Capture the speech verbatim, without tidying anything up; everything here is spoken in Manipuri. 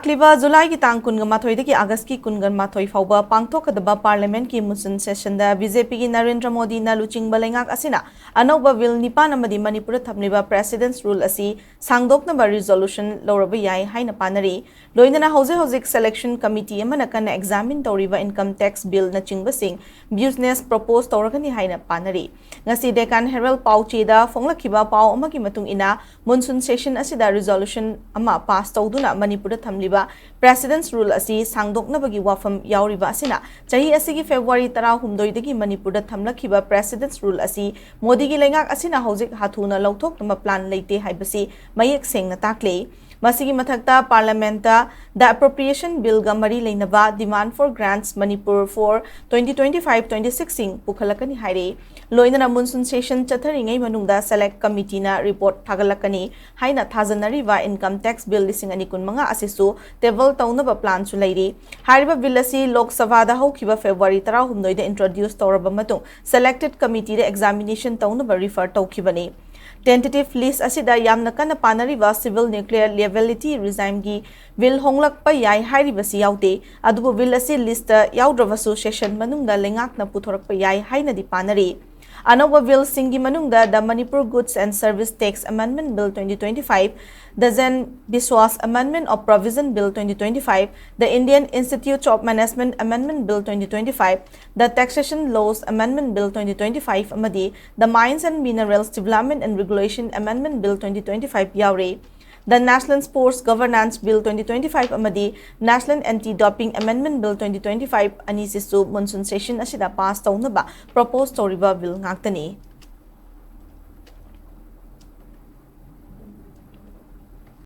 ꯂꯥꯛꯂꯤꯕ ꯖꯨꯂꯥꯏꯒꯤ ꯇꯥꯡ ꯀꯨꯟꯒ ꯃꯥꯊꯣꯏꯗꯒꯤ ꯑꯥꯒꯁꯀꯤ ꯀꯨꯟꯒ ꯃꯥꯊꯣꯏ ꯐꯥꯎꯕ ꯄꯥꯡꯊꯣꯛꯀꯗꯕ ꯄꯥꯔꯂꯤꯌꯥꯃꯦꯟꯠꯀꯤ ꯃꯨꯟꯁꯨꯟ ꯁꯦꯁꯟꯗ ꯕꯤ ꯖꯦ ꯄꯤꯒꯤ ꯅꯔꯦꯟꯗ꯭ꯔ ꯃꯣꯗꯤꯅ ꯂꯨꯆꯤꯡꯕ ꯂꯩꯉꯥꯛ ꯑꯁꯤꯅ ꯑꯅꯧꯕ ꯕꯤꯜ ꯅꯤꯄꯥꯟ ꯑꯃꯗꯤ ꯃꯅꯤꯄꯨꯔꯗ ꯊꯝꯂꯤꯕ ꯄ꯭ꯔꯦꯁꯤꯗꯦꯟꯠꯁ ꯔꯨꯜ ꯑꯁꯤ ꯁꯥꯡꯗꯣꯛꯅꯕ ꯔꯤꯖꯣꯂꯨꯁꯟ ꯂꯧꯔꯕ ꯌꯥꯏ ꯍꯥꯏꯅ ꯄꯥꯅꯔꯤ꯫ ꯂꯣꯏꯅꯅ ꯍꯧꯖꯤꯛ ꯍꯧꯖꯤꯛ ꯁꯦꯂꯦꯛꯁꯟ ꯀꯃꯤꯇꯤ ꯑꯃꯅ ꯀꯟꯅ ꯑꯦꯛꯖꯥꯃꯤꯟ ꯇꯧꯔꯤꯕ ꯏꯟꯀꯝ ꯇꯦꯛꯁ ꯕꯤꯜꯅꯆꯤꯡꯕꯁꯤꯡ ꯕꯤꯜꯁꯤꯡ ꯄ꯭ꯔꯣꯄꯣꯖ ꯇꯧꯔꯒꯅꯤ ꯍꯥꯏꯅ ꯄꯥꯅꯔꯤ꯫ ꯉꯁꯤ ꯗꯦꯀꯥꯟ ꯍꯦꯔꯜꯗ ꯄꯥꯎꯆꯦꯗ ꯐꯣꯡꯂꯛꯈꯤꯕ ꯄꯥꯎ ꯑꯃꯒꯤ ꯃꯇꯨꯡ ꯏꯟꯅ, ꯃꯨꯟꯁꯨꯟ ꯁꯦꯁꯟ ꯑꯁꯤꯗ ꯔꯤꯖꯣꯂꯨꯁꯟ ꯑꯃ ꯄꯥꯁ ꯇꯧꯗꯨꯅ ꯃꯅꯤꯄꯨꯔꯗ ꯊꯝꯂꯤꯕ ꯄ꯭ꯔꯦꯁꯤꯗꯦꯟꯠꯁ ꯔꯨꯜ ꯑꯁꯤ ꯁꯥꯡꯗꯣꯛꯅꯕꯒꯤ ꯋꯥꯐꯝ ꯌꯥꯎꯔꯤꯕ ꯑꯁꯤꯅ, ꯆꯍꯤ ꯑꯁꯤꯒꯤ ꯐꯦꯕ꯭ꯔꯨꯋꯥꯔꯤ ꯇꯔꯥꯍꯨꯝꯗꯣꯏꯗꯒꯤ ꯃꯅꯤꯄꯨꯔꯗ ꯊꯝꯂꯛꯈꯤꯕ ꯄ꯭ꯔꯦꯁꯤꯗꯦꯟꯠꯁ ꯔꯨꯜ ꯑꯁꯤ ꯃꯣꯗꯤꯒꯤ ꯂꯩꯉꯥꯛ ꯑꯁꯤꯅ ꯍꯧꯖꯤꯛ ꯍꯥꯊꯨꯅ ꯂꯧꯊꯣꯛꯅꯕ ꯄ꯭ꯂꯥꯟ ꯂꯩꯇꯦ ꯍꯥꯏꯕꯁꯤ ꯃꯌꯦꯛ ꯁꯦꯡꯅ ꯇꯥꯛꯂꯦ꯫ ꯃꯁꯤꯒꯤ ꯃꯊꯛꯇ, ꯄꯥꯔꯂꯤꯌꯥꯃꯦꯟꯠꯇ The Appropriation Billꯒ ꯃꯔꯤ ꯂꯩꯅꯕ Demand for Grants Manipur for twenty twenty five twenty sixꯁꯤꯡ ꯄꯨꯈꯠꯂꯛꯀꯅꯤ ꯍꯥꯏꯔꯤ꯫ ꯂꯣꯏꯅꯅ ꯃꯨꯟꯁꯨꯟ ꯁꯦꯁꯟ ꯆꯠꯊꯔꯤꯉꯩ ꯃꯅꯨꯡꯗ ꯁꯦꯂꯦꯛ ꯀꯃꯤꯇꯤꯅ ꯔꯤꯄꯣꯔꯠ ꯊꯥꯒꯠꯂꯛꯀꯅꯤ ꯍꯥꯏꯅ ꯊꯥꯖꯅꯔꯤꯕ ꯏꯟꯀꯝ ꯇꯦꯛꯁ ꯕꯤꯜ ꯂꯤꯁꯤꯡ ꯑꯅꯤ ꯀꯨꯟꯃꯉꯥ ꯑꯁꯤꯁꯨ ꯇꯦꯕꯜ ꯇꯧꯅꯕ ꯄ꯭ꯂꯥꯟꯁꯨ ꯂꯩꯔꯤ꯫ ꯍꯥꯏꯔꯤꯕ ꯕꯤꯜ ꯑꯁꯤ ꯂꯣꯛ ꯁꯚꯥꯗ ꯍꯧꯈꯤꯕ ꯐꯦꯕ꯭ꯔꯨꯋꯥꯔꯤ ꯇꯔꯥꯍꯨꯝꯗꯣꯏꯗ ꯏꯟꯇ꯭ꯔꯣꯗ꯭ꯌꯨꯁ ꯇꯧꯔꯕ ꯃꯇꯨꯡ, ꯁꯦꯂꯦꯛꯇꯦꯗ ꯀꯃꯤꯇꯤꯗ ꯑꯦꯛꯖꯥꯃꯤꯅꯦꯁꯟ ꯇꯧꯅꯕ ꯔꯤꯐꯔ ꯇꯧꯈꯤꯕꯅꯤ꯫ ꯇꯦꯟꯇꯦꯇꯤꯚ ꯂꯤꯁ꯭ꯠ ꯑꯁꯤꯗ ꯌꯥꯝꯅ ꯀꯟꯅ ꯄꯥꯅꯔꯤꯕ ꯁꯤꯚꯤꯜ ꯅ꯭ꯌꯨꯀ꯭ꯂꯤꯌꯔ ꯂꯤꯑꯦꯕꯤꯂꯤꯇꯤ ꯔꯤꯖꯥꯏꯝꯒꯤ ꯕꯤꯜ ꯍꯣꯡꯂꯛꯄ ꯌꯥꯏ ꯍꯥꯏꯔꯤꯕꯁꯤ ꯌꯥꯎꯗꯦ, ꯑꯗꯨꯕꯨ ꯕꯤꯜ ꯑꯁꯤ ꯂꯤꯁ꯭ꯠꯇ ꯌꯥꯎꯗ꯭ꯔꯕꯁꯨ ꯁꯦꯁꯟ ꯃꯅꯨꯡꯗ ꯂꯩꯉꯥꯛꯅ ꯄꯨꯊꯣꯔꯛꯄ ꯌꯥꯏ ꯍꯥꯏꯅꯗꯤ ꯄꯥꯅꯔꯤ꯫ ꯑꯅꯧꯕ ꯕꯤꯜꯁꯤꯡꯒꯤ ꯃꯅꯨꯡꯗ The Manipur Goods and Service Tax Amendment Bill twenty twenty five, The Jan Biswas Amendment of Provision Bill twenty twenty five, The Indian Institutes of Management Amendment Bill twenty twenty five, The Taxation Laws Amendment Bill twenty twenty five ꯑꯃꯗꯤ The Mines and Minerals Development and Regulation Amendment Bill twenty twenty five ꯌꯥꯎꯔꯤ꯫ The National Sports Governance Bill twenty twenty five ꯑꯃꯗꯤ National Anti Doping Amendment Bill twenty twenty five ꯑꯅꯤꯁꯤꯁꯨ ꯃꯨꯟꯁꯨꯟ ꯁꯦꯁꯟ ꯑꯁꯤꯗ ꯄꯥꯁ ꯇꯧꯅꯕ ꯄ꯭ꯔꯣꯄꯣꯖ ꯇꯧꯔꯤꯕ ꯕꯤꯜ ꯉꯥꯛꯇꯅꯤ꯫